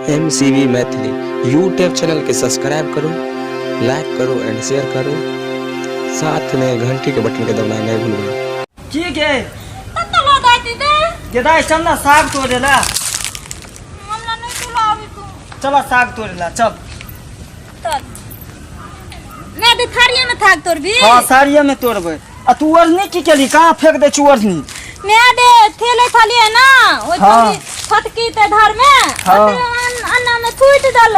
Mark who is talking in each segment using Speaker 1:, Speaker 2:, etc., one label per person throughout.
Speaker 1: M C B Maithili YouTube channel के subscribe करू, like करू एंड शेयर करू। साथ में घंटी के बटन के दबाना नहीं भूलबै।
Speaker 2: की गे?
Speaker 3: कत्तो लो दादी दे।
Speaker 2: गे दाइ, चल ना साग तोड़े ला।
Speaker 3: हमरा नहीं तुला अभी तू।
Speaker 2: चल साग तोड़े ला, चल।
Speaker 3: चल। मैं दे थारिये में थाक तोड़बी।
Speaker 2: हाँ, साड़िये में तोड़बै। आ तू ओढ़नी की केली? कहाँ फेंक दै छी ओढ़नी?
Speaker 3: मैं दे थेले थाली है ना, ओइ
Speaker 2: हाँ।
Speaker 3: थाली फटकी ते धार में,
Speaker 2: हाँ।
Speaker 3: ओते अन्ना में छूट दल।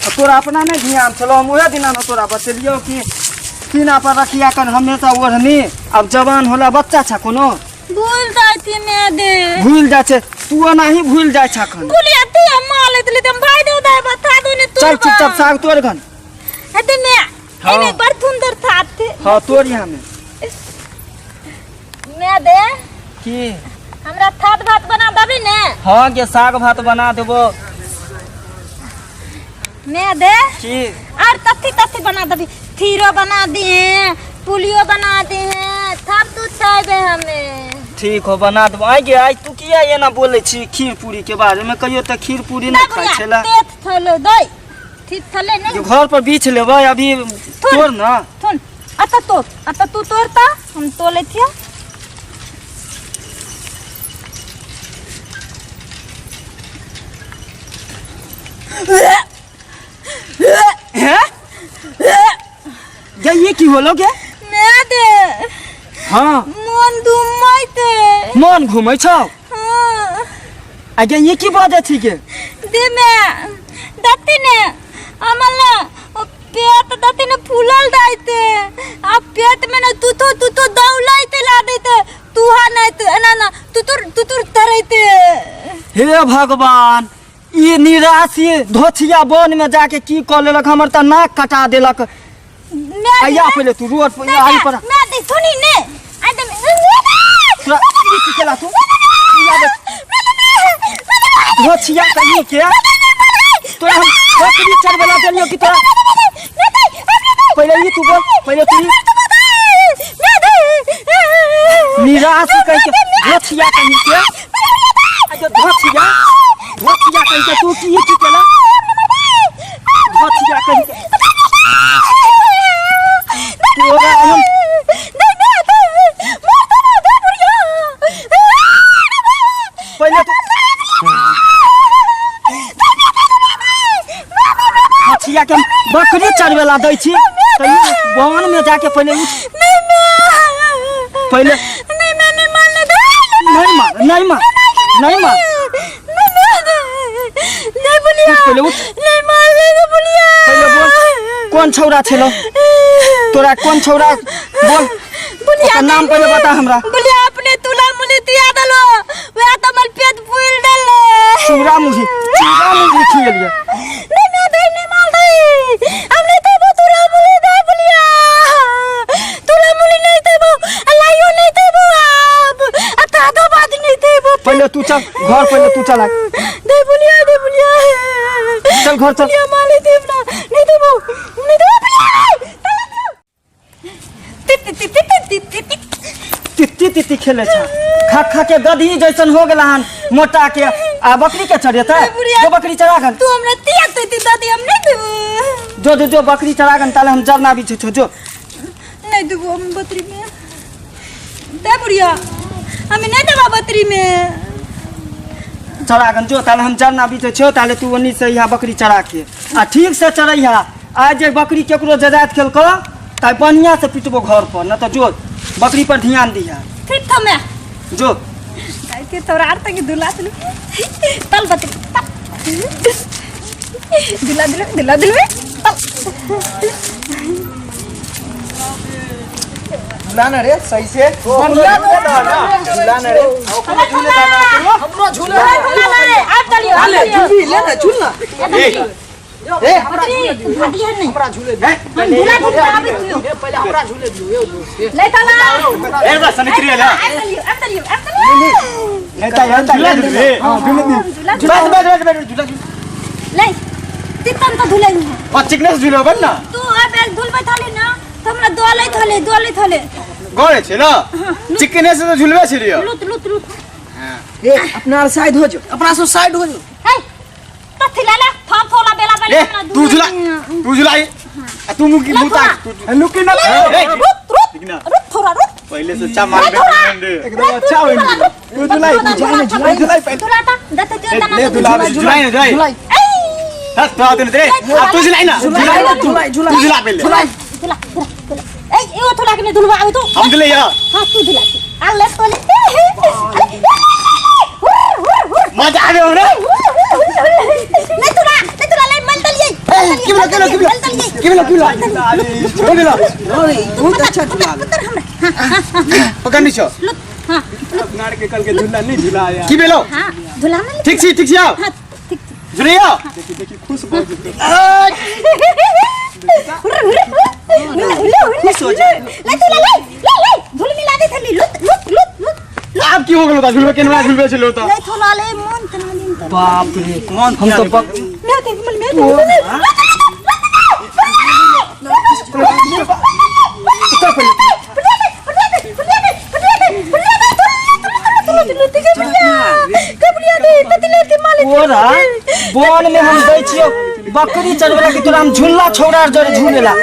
Speaker 2: आ तोरा अपना नहीं ध्यान छलो? हम उहे दिना न तोरा बतेलियौ कि सीना पर रखिया कर हमेशा ओढ़नी। अब जवान होला, बच्चा छ कोनो?
Speaker 3: भूल जाय थी मैं दे।
Speaker 2: भूल जाइ छै तू, ओनाही भूल जाइ छ अखन।
Speaker 3: भूलिया ती हम माल इतली तम भाई दे उदाय बता दो ने तू।
Speaker 2: चल चुपचाप साग तोड़ गन।
Speaker 3: हेते मैं
Speaker 2: हाँ।
Speaker 3: एने बड़ सुंदर था थे।
Speaker 2: हाँ, तोड़ यहाँ में।
Speaker 3: मैं दे
Speaker 2: की
Speaker 3: हमरा थात भात बना देबी ने?
Speaker 2: हाँ गे, साग भात बना देबो।
Speaker 3: मैं दे
Speaker 2: की
Speaker 3: और तथी तथी बना देबी, खीरो बना दिए, पुलियो बना दिए, थप दूध चाहबे हमें।
Speaker 2: ठीक हो, बना देबो। आइ गे, आइ तू किया एना बोलै छी खीर पूरी के बारे में? कहियो तऽ खीर पूरी नहि खाइ छला।
Speaker 3: तेथ थले दई ठीक थले नहीं।
Speaker 2: जे घर पर बीछ लेबै, अभी तोड़ ना।
Speaker 3: थुन अत तोड़, अत तू तोड़ता, हम तोले थिया।
Speaker 2: हैं गे, ये की होलो गे?
Speaker 3: मैं दे
Speaker 2: हाँ।
Speaker 3: मन घुमैते।
Speaker 2: मन घुमै छौ?
Speaker 3: हाँ।
Speaker 2: आ गे, ये की बाजै छी गे?
Speaker 3: दे मैं दत्ती ने अमल ना पेट दत्ती ने फूलल जाइते, आ पेट में ना तुतो तुतो दौलैते ला देते, तुहा नहीं तो एना ना तुतुर तुतुर तरैते।
Speaker 2: हे भगवान, ई निराशी धोथिया वन में जाके की कऽ लेलक? हमर तऽ नाक कटा देलक।
Speaker 3: मैं
Speaker 2: आइया पहिले तू रोड पर आई पर।
Speaker 3: मैं दे सुनी ने आ दे।
Speaker 2: तोरा ई की केला तू? ई आबे धोथिया कहीं के तोरा हम बकरी चरबेला देलियो कि तोरा? पहिले ई तू बोल, पहिले तू ई निराश कह के धोथिया कहीं के आ जो धोथिया, धोथिया कहीं के तू की की केला धोथिया कहीं के तोरा हम पहिले तू धोथिया के हम बकरी चरबेला दै छी तऽ ई वन में जाके पहिले उठ, पहिले नहीं मार, नहीं मार, नहीं मार। उठ पहिले, उठ पहिले, बोल कोन छौरा छेलो तोरा? कोन छौरा बोल, ओकर नाम पहिले बता हमरा।
Speaker 3: बुलिया अपने तुला मुली तिया दलो, वह तो मल पेट फूल दले।
Speaker 2: चूड़ा मुढ़ी, चूड़ा मुढ़ी खिएलिए।
Speaker 3: नहीं मैं दे नहीं माल दे हम नहीं देबो तुला मुली दे। बुलिया तुला मुली नहीं देबो, लाइयो नहीं देबो, अब अता दो बात नहीं देबो।
Speaker 2: पहिले तू चल घर, पहिले तू चल।
Speaker 3: दे बुलिया, दे बुलिया।
Speaker 2: चल घर चल।
Speaker 3: बुलिया माले देब ना, नहीं देबो, नहीं देबो बुलिया।
Speaker 2: तित्ती तित्ती खेले छ, खा खा के गधी जैसन हो गेला हन मोटा के, आ बकरी के चढ़ेतै? जो बकरी चढ़ा गन।
Speaker 3: तू हमरा तिया तित्ती दादी, हम नहीं देबो।
Speaker 2: जो जो जो, बकरी चढ़ा गन, ताले हम जरना बिछै छौ, जो।
Speaker 3: नहीं देबो हम बकरी में। दे बुढ़िया, हमें नहीं देबा बकरी में।
Speaker 2: चढ़ा गन जो, ताले हम जरना बिछै छौ, ताले तू ओनी से यहाँ बकरी चढ़ा के आ ठीक से चढ़ैहा। आ जे बकरी केकरो जजात खेलको त बढ़िया से पिटबो घर पर, न त जो बकरी पर ध्यान दिहा।
Speaker 3: ठीक था मैं।
Speaker 2: जो।
Speaker 3: के तोरा आर तक दुला दिलु तल बकरी दुला दिलु, दुला दिलु तल।
Speaker 4: झूला ना रे सही से
Speaker 2: बढ़िया।
Speaker 4: झूला ना रे,
Speaker 3: झूले
Speaker 4: हमरो झूले।
Speaker 3: आप चलियो, आप चलियो।
Speaker 4: झूली ले ना, झूल ना। ए,
Speaker 3: बकरी भागिए नहीं।
Speaker 4: हमरा झूले दियो।
Speaker 3: हम झूला झूल आबे दियो।
Speaker 4: ए, पहिले हमरा झूले दियो। ए दोस्त,
Speaker 3: ले तला।
Speaker 5: ए बस निकली ना।
Speaker 3: आप चलियो, आप चलियो, आप चलियो।
Speaker 2: एता एता
Speaker 5: झूला झूले।
Speaker 2: हां, झूले दी।
Speaker 3: झूला।
Speaker 5: बस बस बस बस, झूला झूला।
Speaker 3: ले तितन तो धुले नहीं है।
Speaker 5: और चिकने से झूलो बन ना।
Speaker 3: तू अब एक धुल बैठा ना तो हमरा दोले थले दोले थले
Speaker 5: गड़े छे ना, चिकने से तो झूलबे छे लियो।
Speaker 3: Lot Lot Lot.
Speaker 4: ए अपना साइड हो जो, अपना सब साइड हो जो।
Speaker 3: हे तथि ले ले थम थोला बेला बेला
Speaker 5: ए
Speaker 3: हमरा
Speaker 5: तू झुला, तू झुला आ तू मुकी मुता
Speaker 2: लुकी ना।
Speaker 5: ए,
Speaker 3: रुक रुक
Speaker 5: ठीक ना।
Speaker 3: रुक थोड़ा रुक।
Speaker 5: पहले से अच्छा मार बे।
Speaker 2: एकदम अच्छा होई। तू झुलाई, झुलाई, झुलाई, झुलाई पहले।
Speaker 3: झुलाता दते जो तना।
Speaker 5: ले झुला, झुलाई ना, झुलाई।
Speaker 4: झुलाई।
Speaker 5: हस तो आते रे, अब तू झुलाई ना।
Speaker 4: झुलाई ना, झुलाई, झुलाई।
Speaker 5: तू झुला पहले।
Speaker 4: झुलाई।
Speaker 3: झुला झुला झुला। ए यो थोड़ा के झुलवा आउ तो।
Speaker 5: हम झुले या।
Speaker 3: हां तू झुला आ ले तो ले।
Speaker 5: मजा आवे रे।
Speaker 3: नहीं तुला, नहीं तुला ले मल दलिए।
Speaker 4: ए की बोला, की बोला, की बोला, की बोला, की बोला, की बोला? अरे बहुत अच्छा झुला।
Speaker 5: पकड़ नीचो।
Speaker 3: हां।
Speaker 2: अपना के कल के झूला नहीं झुलाया।
Speaker 5: की बेलो?
Speaker 3: हां झुला ना।
Speaker 5: ठीक छी, ठीक छी आओ।
Speaker 3: हां ठीक।
Speaker 5: झुलियो।
Speaker 2: देखी देखी खुश हो जेतै।
Speaker 3: खुश हो जा। ले तू ले ले ले झुल मिला दे थली लुत लुत लुत लुत।
Speaker 5: आप की हो गेलो ता झुलबे केना झुलबे छलो ता?
Speaker 3: ले थोला ले मन तना दिन त।
Speaker 2: बाप रे, हम तो बक
Speaker 3: मैं देख मन मैं देख।
Speaker 2: तोरा वन में हम दै छियो बकरी चरवेला कि तोरा हम झुल्ला छौड़ा जरे झुलेला।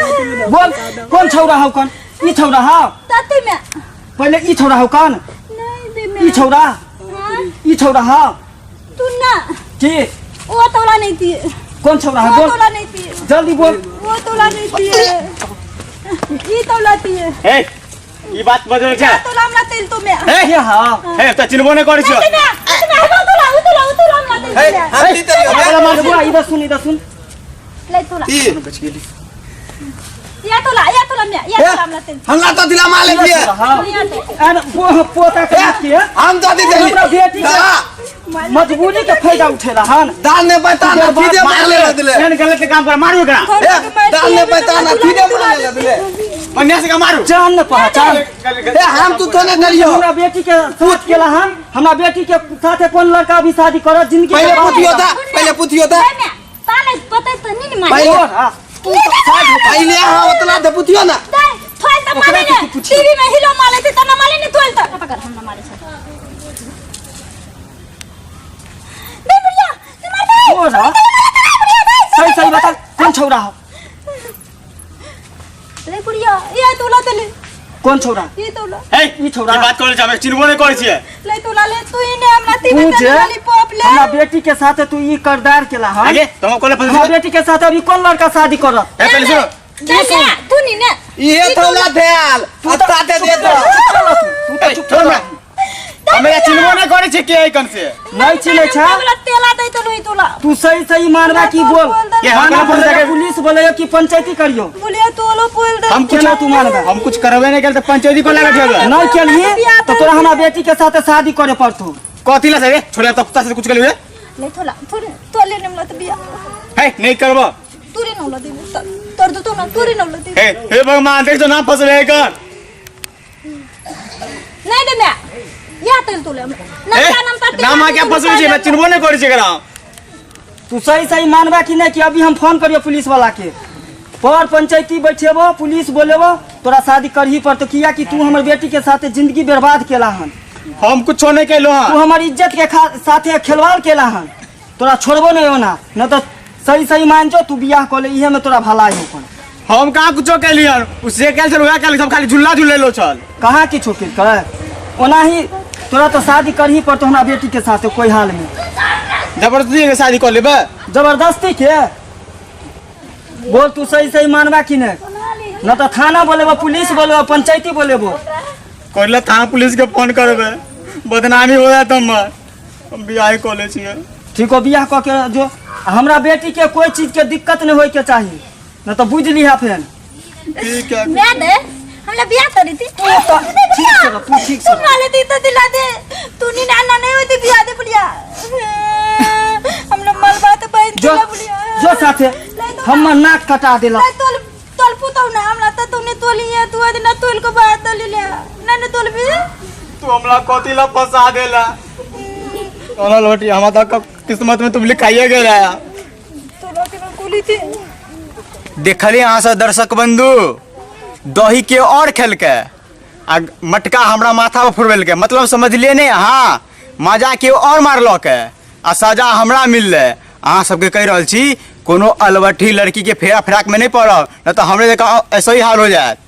Speaker 2: बोल कौन छौड़ा हौ? कौन ई छौड़ा हौ? पहले ई छौड़ा हौ कौन? ई छौड़ा, ई छौड़ा हौ
Speaker 3: तू ना
Speaker 2: की?
Speaker 3: वो तोला नहीं थी।
Speaker 2: कौन छौड़ा हौ?
Speaker 3: वो
Speaker 2: बोल
Speaker 3: तोला नहीं थी।
Speaker 2: जल्दी बोल।
Speaker 3: वो तोला नहीं थी, ई तोला थी।
Speaker 5: ए ई बात बदल जा।
Speaker 3: तोला हमरा तेल तो मैं।
Speaker 5: ए
Speaker 2: के हौ?
Speaker 5: ए त चिनबो नै करै छियो।
Speaker 3: मैं मैं तोला उ तोला उ तोला हमरा तेल।
Speaker 6: हे, हम दी तरी हो।
Speaker 2: मार बुआ, इधर सुन, इधर सुन।
Speaker 3: ले तोला।
Speaker 6: ई
Speaker 3: या तोला, या तोला मैं, या तोला हमरा तेल।
Speaker 6: हमरा तो दिला माले दिए।
Speaker 3: या तो
Speaker 2: एन पोता के के
Speaker 6: हम तो दी तरी।
Speaker 2: हमरा बेटी के मजबूरी के फायदा उठेला हन।
Speaker 6: दान ने पता ना सीधे मारले ल दिले।
Speaker 5: एहन गलत काम कर मारू एकरा।
Speaker 6: ए दान ने पता ना सीधे मारले ल दिले।
Speaker 5: बढ़िया से का मारू।
Speaker 2: जान न पहचान।
Speaker 6: ए हम तू तो ने करियो।
Speaker 2: हमरा बेटी के साथ केला हन, हमरा बेटी के साथे कौन लड़का भी शादी करत जिंदगी
Speaker 6: पहले
Speaker 2: बर्बाद
Speaker 6: पूछियो
Speaker 2: होता।
Speaker 6: था, पहले पूछियो था।
Speaker 3: मैं ताले पता तो नहीं मारे।
Speaker 6: पहले
Speaker 2: तोरा, तू तो साइड हो।
Speaker 6: पहले हां उतना दे पूछियो ना।
Speaker 3: दे थोल त मारे ने टीवी में हिलो मारे थे त न मारे ने थोल त पकड़ हम न मारे छ। दे बुढ़िया दे मार दे।
Speaker 2: तोरा सही सही बता कौन छौड़ा हो?
Speaker 3: ले बुढ़िया ये तोला तले।
Speaker 2: कौन छौड़ा?
Speaker 3: ये तोला।
Speaker 5: ए
Speaker 2: ई छौड़ा।
Speaker 5: ई बात करे जाबे चिनबो नै करै छियै।
Speaker 3: ले तोला ले तू ही ने हमरा
Speaker 2: तू
Speaker 3: टीवी
Speaker 2: जे
Speaker 3: पे वाली पॉप ले।
Speaker 2: हमरा बेटी के साथे तू ई करदार केला हन।
Speaker 5: आगे तुम कोले फंस
Speaker 2: हमरा बेटी के साथ अभी कौन लड़का शादी करत?
Speaker 5: ए पहले सुनो।
Speaker 3: ना ना तू नहीं ना।
Speaker 6: ये तोला देल अत्ता दे दे तो।
Speaker 2: तू तो चुप
Speaker 5: छोड़
Speaker 2: रह।
Speaker 5: हमरा। हमरा चिनबो नै करै छियै के कन से।
Speaker 2: नहीं चिन्है छ।
Speaker 3: तोला तेला दे तो नहीं तोला।
Speaker 2: तू सही सही मानबा की बोल।
Speaker 5: ये हम
Speaker 2: माना
Speaker 5: कोना
Speaker 2: पड़ेगा
Speaker 5: के
Speaker 2: पुलिस बोले कि पंचायती करियो।
Speaker 3: बोलिया तोलो बोल दे।
Speaker 5: हम कुछ
Speaker 2: केना तू मानबा?
Speaker 5: हम कुछ करबे नै केल त पंचायती को लागत हेबे।
Speaker 2: नहीं केलही तो तोरा हमरा बेटी के साथे शादी करे पड़तो।
Speaker 5: कथी ला से छोड़े त कुत्ता से कुछ केलु रे।
Speaker 3: ले तोला थोड़े तोले ने मला त बिया।
Speaker 5: हे नहीं करबो।
Speaker 3: तोरे नौला दे तोर दो तो ना तोरे नौला दे।
Speaker 5: हे हे भगवान देख तो ना फसले कर।
Speaker 3: नहीं दे मैं या तेल तोले ना
Speaker 5: ए,
Speaker 3: नाम त
Speaker 5: नाम आ के फसबै छै, मैं चिन्हबो नै करै छै एकरा।
Speaker 2: तू सही सही मानबा कि नहीं कि अभी हम फोन करियो पुलिस वाला के पर पंचायती बैठेबो पुलिस बोलेबो तोरा शादी करही पर तो किया कि तू हमर बेटी के साथे जिंदगी बर्बाद केला हन।
Speaker 5: हम कुछो नहीं केलो हन।
Speaker 2: तू हमर इज्जत के साथे खेलवाड़ केला हन, तोरा छोड़बो नहीं होना न तो सही सही मान जो तू बियाह कर ले, इहे में तोरा भलाई हो।
Speaker 5: हम कहाँ कुछो केली हन, उसे केल छल उहे केल, हम खाली झूला झूलेलो छल।
Speaker 2: कहाँ किछो केल करे, ओनाही तोरा तो शादी करही पर तो हमरा बेटी के साथे कोई हाल में।
Speaker 5: जबरदस्ती के शादी कर लेबे?
Speaker 2: जबरदस्ती के बोल, तू सही सही मानबा कि नहीं न तो थाना बोलेबो पुलिस बोलेबो पंचायती बोलेबो।
Speaker 5: करले थाना पुलिस के फोन करबे, बदनामी हो जात हमर। हम बियाह कऽ लै छियै।
Speaker 2: ठीक हो, बियाह कऽ के जो हमरा बेटी के कोई चीज के दिक्कत नहीं होय के चाही, न तो बुझ लिहा फेन।
Speaker 5: ठीक है।
Speaker 3: मैं दे हमला बियाह करी थी।
Speaker 2: तू तो ठीक से रह, तू ठीक से
Speaker 3: तू
Speaker 2: रह।
Speaker 3: माले दी तो दिला दे, तू नी ना ना नहीं होती बियाह दे बुढ़िया। हम लोग मलबा तो बहन
Speaker 2: जो
Speaker 3: दिला बुढ़िया।
Speaker 2: जो साथे हमर नाक कटा देला।
Speaker 3: ले तोल तोल पुतौ ना हमला तो तूने तोली है, तू आज ना तोल को बाहर तोली ले ना ना तोल भी।
Speaker 5: तू हमला कथी ला फंसा देला। तोला लोटी हम तो किस्मत में तुम लिखाइए गेला।
Speaker 3: तोला के मैं कुली थी।
Speaker 5: देखली अहाँ सब दर्शक बंधु, दही के और खेलके आ मटका हमरा माथा पर फुरबेलके, मतलब समझलिए नहीं। हाँ मजा केओ और मारलक है आ सजा हमरा मिललै। अहाँ सबके कहि रहल छी कोनो अलवठी लड़की के फेरा फराक में नहीं पड़ब, न तो हमरे जकाँ ऐसे ही हाल हो जायत।